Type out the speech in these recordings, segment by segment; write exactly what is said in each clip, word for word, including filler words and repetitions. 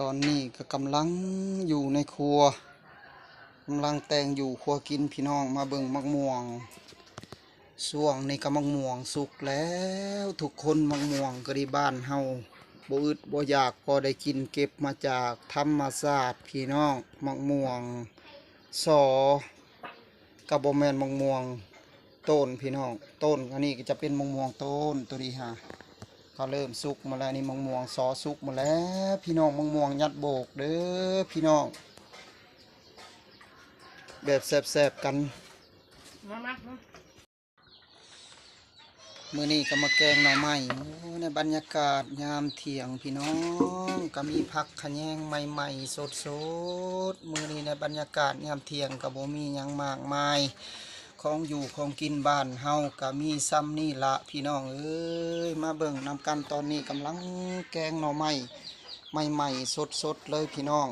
ตอนนี้ก็กำลังอยู่ในครัว กำลังแต่งอยู่ครัวกินพี่น้อง มาเบิ่งหมากม่วง ช่วงนี้ก็หมากม่วงสุกแล้วทุกคน หมากม่วงก็ดีบ้านเฮา บ่อึดบ่อยาก พอได้กิน เก็บมาจากธรรมชาติพี่น้อง หมากม่วงสอ ก็บ่แม่นหมากม่วงต้นพี่น้อง ต้นอันนี้ก็จะเป็นหมากม่วงต้นตัวนี้ฮะ ก็เริ่มสุกมาแล้ว นี่หมากม่วงสอสุกมาแล้วพี่น้อง หมากม่วงยัดโบกเด้อพี่น้อง แบบแซ่บๆกัน มามามา มื้อนี้ก็มาแกงหน่อไม้ โอ้ ในบรรยากาศยามเที่ยงพี่น้อง ก็มีผักขะแยงใหม่ๆ สดๆ มื้อนี้ในบรรยากาศยามเที่ยงก็บ่มีหยังมากมาย ของอยู่ของกินบ้านเฮาก็มีส่ำนี่ละพี่น้องเอ้ย มาเบิ่งนำกัน ตอนนี้กำลังแกงหน่อไม้ใหม่ๆ สดๆ เลยพี่น้อง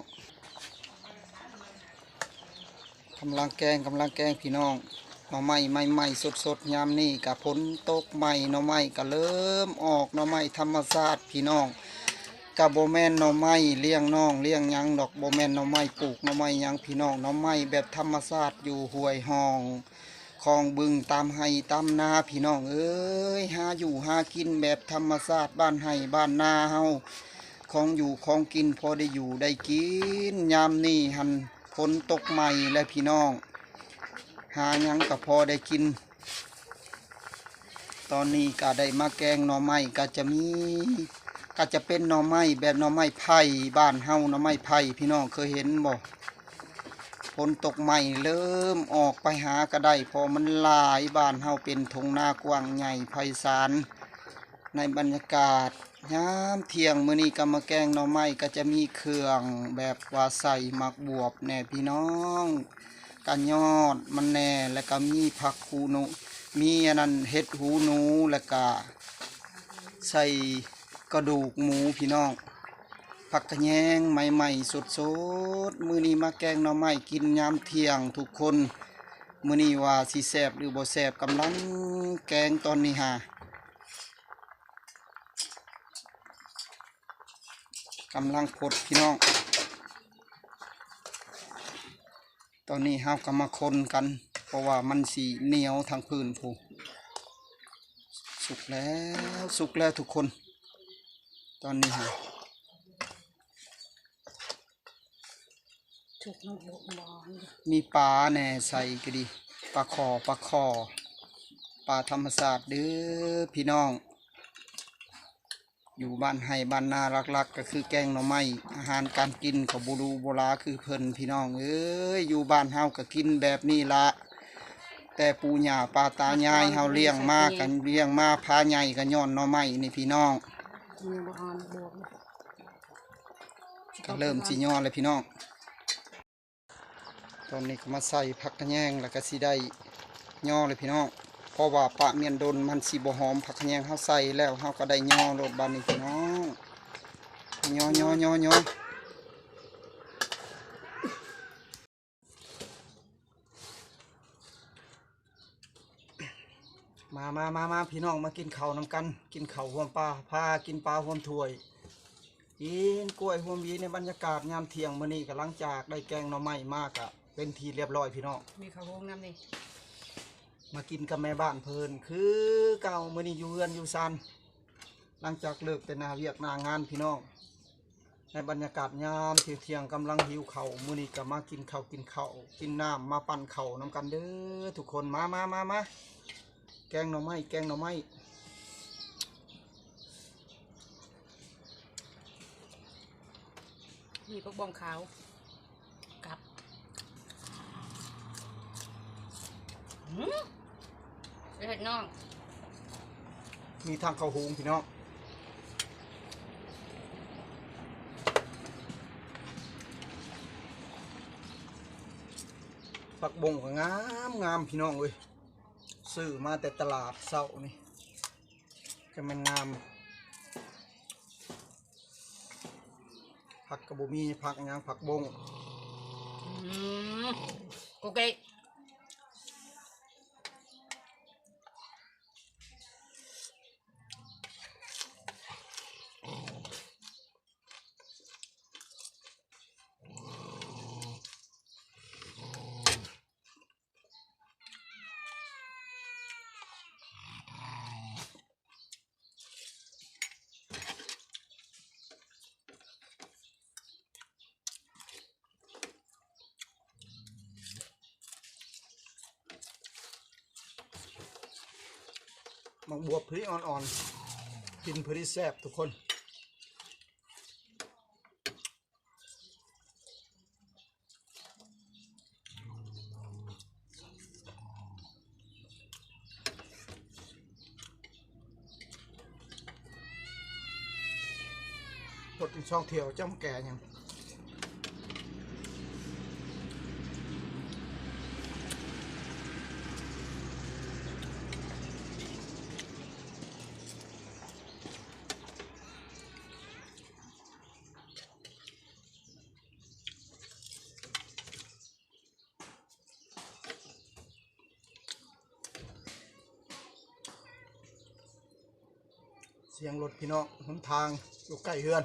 กำลังแกง กำลังแกงพี่น้อง หน่อไม้ใหม่ๆ สดๆ ยามนี้ก็ฝนตกใหม่ หน่อไม้ก็เริ่มออก หน่อไม้ธรรมชาติพี่น้อง ก็บ่แม่นหน่อไม้เลี้ยงน้องเลี้ยงหยังดอก บ่แม่นหน่อไม้ปลูก หน่อไม้หยังพี่น้อง หน่อไม้แบบธรรมชาติอยู่ห้วยห้อง ของบึง ตามไฮ่ตามนาพี่น้องเอ้ย หาอยู่หากินแบบธรรมชาติบ้านไฮ่บ้านนาเฮา ของอยู่ของกินพอได้อยู่ได้กิน ยามนี้หั้นฝนตกใหม่แล้วพี่น้อง หาหยังก็พอได้กิน ตอนนี้ก็ได้มาแกงหน่อไม้ ก็จะมี ก็จะเป็นหน่อไม้แบบหน่อไม้ไผ่บ้านเฮา หน่อไม้ไผ่พี่น้องเคยเห็นบ่ ฝนตกใหม่เริ่มออกไปหาก็ได้ เพราะมันหลาย บ้านเฮาเป็นทุ่งนากว้างใหญ่ไพศาล ในบรรยากาศยามเที่ยงมื้อนี้ก็มาแกงหน่อไม้ ก็จะมีเครื่องแบบว่าใส่หมากบวบแหน่พี่น้อง กะยอดมันแหน่ แล้วก็มีผักหูหนู มีอันนั้นเห็ดหูหนู แล้วก็ใส่กระดูกหมูพี่น้อง ผักขะแยงใหม่ๆ สดๆ มื้อนี้มาแกงหน่อไม้กินยามเที่ยงทุกคน มื้อนี้ว่าสิแซ่บหรือบ่แซ่บ กำลังแกงตอนนี้ฮะ กำลังพดพี่น้อง ตอนนี้เฮาก็มาคนกัน เพราะว่ามันสิเหนียวทั้งพื้นพู้น สุกแล้ว สุกแล้วทุกคน ตอนนี้ฮะ สุกน้ำหกหมอ มีปลาแหน่ใส่ก็ดี ปลาข่อ ปลาข่อ ปลาธรรมชาติเด้อพี่น้อง อยู่บ้านไฮ่บ้านนา หลักๆ ก็คือแกงหน่อไม้ อาหารการกินก็บ่หรูบ่หราคือเพิ่นพี่น้องเอ้ย อยู่บ้านเฮาก็กินแบบนี้ละ แต่ปู่ย่าป้าตายายเฮาเลี้ยงมากัน เลี้ยงมาพาใหญ่ก็ย้อนหน่อไม้นี่พี่น้อง ยังบ่อ่อนบวกเลย ก็เริ่มสิย่อเลยพี่น้อง ตอนนี้ก็มาใส่ผักขะแยงแล้วก็สิได้ย่อเลยพี่น้อง เพราะว่าปะเมียนดนมันสิบ่หอม ผักขะแยงเฮาใส่แล้วเฮาก็ได้ย่อโลดบาดนี้พี่น้อง ย่อย่อย่อย่อ มามามามาพี่น้อง มากินข้าวนำกัน กินข้าวร่วมปลา พากินปลาร่วมถ้วย กินกล้วยร่วมหวีในบรรยากาศยามเที่ยงมื้อนี้ ก็หลังจากได้แกงหน่อไม้มาก็เป็นที่เรียบร้อยพี่น้อง มีข้าวโฮงนำนี่ มากินกับแม่บ้านเพิ่นคือเก่า มื้อนี้อยู่เฮือนอยู่ซาน หลังจากเลิกแต่หน้าเวียกหน้างานพี่น้อง ในบรรยากาศยามเที่ยงๆ กำลังหิวข้าว มื้อนี้ก็มากินข้าว กินข้าว กินน้ำ มาปั่นข้าวนำกันเด้อทุกคน มามามามา แกงหน่อไม้ แกงหน่อไม้ มีผักบ้งขาว กับ หืม เฮ็ดน้อง มีทางข้าวหุงพี่น้อง ผักบ้งก็งามงามพี่น้องเอ้ย ซื้อมาแต่ตลาดเช้านี่ จะแม่นงาม ผักก็บ่มี ผักหยัง ผักบ้ง อืม โอเค อื หมากบวบพอดีอ่อนๆ กินพอดีแซ่บทุกคน รถอีกสองเที่ยวจ้ำแก่ยัง เสียงรถพี่น้อง หนทางอยู่ใกล้เฮือน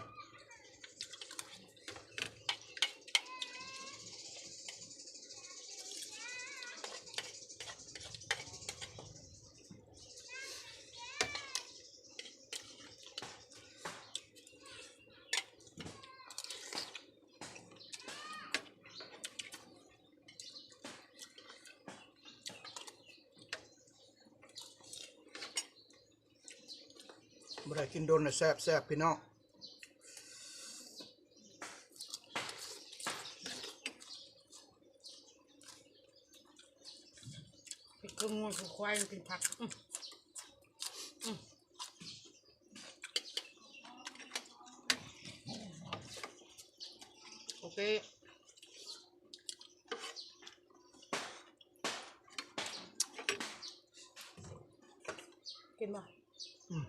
บ่ได้กินโดนนะ แซ่บแซ่บพี่น้อง เป็นเครื่องมือคือควายมันกินผัก อืม อืม โอเค กินบ่ อืม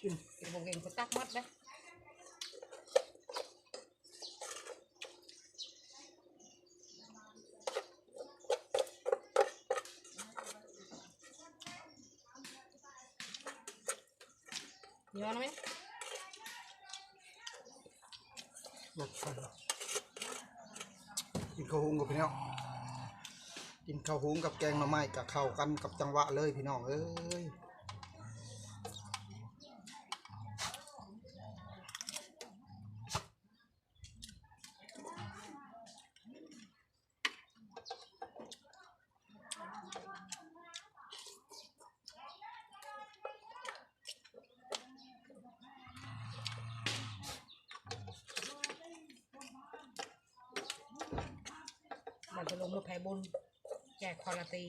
กิน กินบ่เก่งก็ตักหมดเลย ย้อนไหม รสชาติ กินข้าวหุงกับพี่น้อง กินข้าวหุงกับแกงหน่อไม้กับเข้ากันกับจังหวะเลยพี่น้องเอ้ย มันจะลงมาแผ่บน แจกคอลลาตี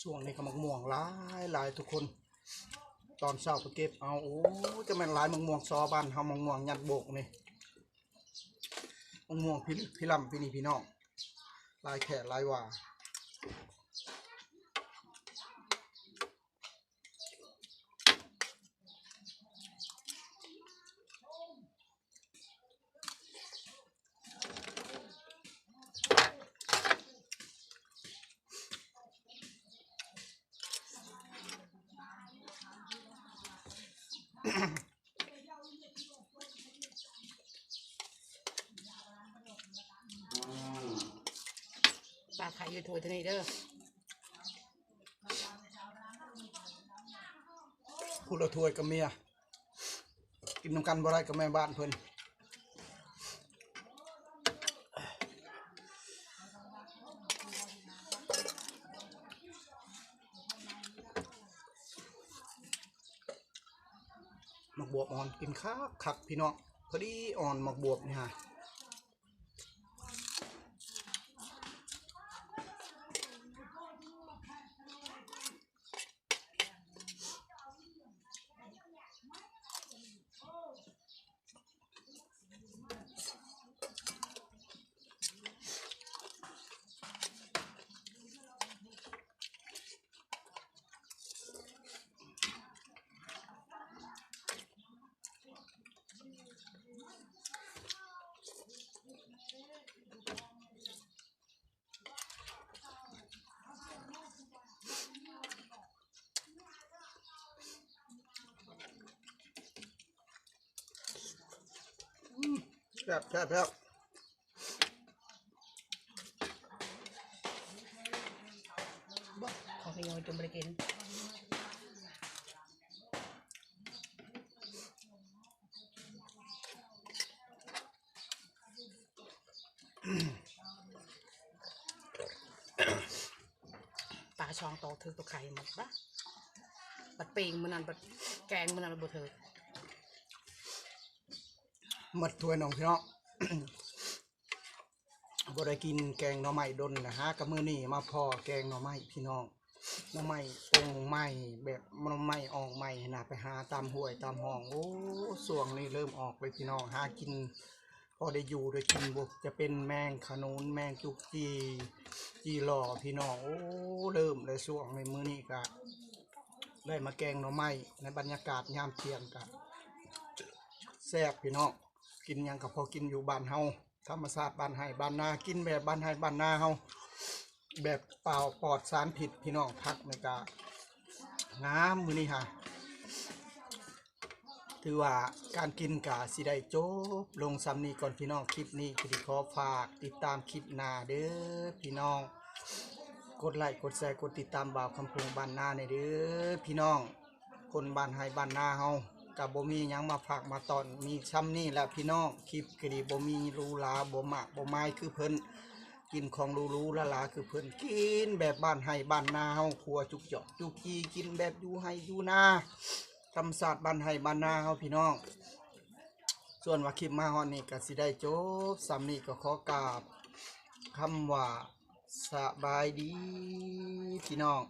ช่วงนี้ก็หมากม่วงหลายหลายทุกคน ตอนเช้าไปเก็บเอา โอ้ จะแม่นหลายหมากม่วงซอบ้านเฮา หมากม่วงยัดโบกนี่ หมากม่วงพี่พี่ลำพี่นี่พี่น้อง หลายแขกหลายว่า ปลาไข่อยู่ถ้วยเท่านี้เด้อ ผู้ละถ้วยกับเมีย กินนำกันบ่ได้กับแม่บ้านเพิ่น หมากบวบอ่อน กินคักคักพี่น้อง พอดีอ่อนหมากบวบนี่ฮะ ส ซ่บแซ่บแซ่บ บ่ของพี่น้องจนบ่ได้กิน ปลาช่องโตถือตัวไข่หมดปะบัดปิงมื้อนั้นบัดแกงมื้อนั้นบ่ถือ หมดถ้วยน้องพี่น้อง บ่ได้กินแกงหน่อไม้ดนนะฮะ กับมื้อนี้มาพอแกงหน่อไม้พี่น้อง หน่อไม้ปงใหม่แบบหน่อไม้ออกใหม่นะ ไปหาตามห้วยตามห้อง โอ้ ช่วงนี้เริ่มออกเลยพี่น้อง หากิน พอได้อยู่ได้กิน บ่จะเป็นแมงขนุน แมงจุกจี จีหล่อพี่น้อง โอ้ เริ่มเลยช่วงในมื้อนี้ก็ได้มาแกงหน่อไม้ในบรรยากาศยามเที่ยงก็แซ่บพี่น้อง กินหยังก็พอกินอยู่บ้านเฮา ธรรมชาติบ้านไฮ่บ้านนา กินแบบบ้านไฮ่บ้านนาเฮา แบบเปล่าปลอดสารพิษพี่น้อง ผักนี่ก็งามมื้อนี้ฮะ ถือว่าการกินกะสิได้จบลงส่ำนี้ก่อนพี่น้อง คลิปนี้ก็สิขอฝากติดตามคลิปหน้าเด้อพี่น้อง กดไลค์กดแชร์กดติดตามบ่าวคำพงบ้านนาแหน่เด้อพี่น้อง คนบ้านไฮ่บ้านนาเฮาก็บ่มีหยังมาฝากมาต้อน มีส่ำนี้แหละพี่น้อง คลิปก็ดีบ่มีหรูหราบ่มากบ่มายคือเพิ่น กินของหรูๆหราๆคือเพิ่น กินแบบบ้านไฮ่บ้านนาเฮา ครัวจุกจอกจุกจี กินแบบอยู่ไฮ่อยู่นา ธรรมชาติบ้านไฮ่บ้านนาเฮาพี่น้อง ส่วนว่าคลิปมาฮอดนี้ก็สิได้จบส่ำนี้ ก็ขอกราบคำว่าสบายดีพี่น้อง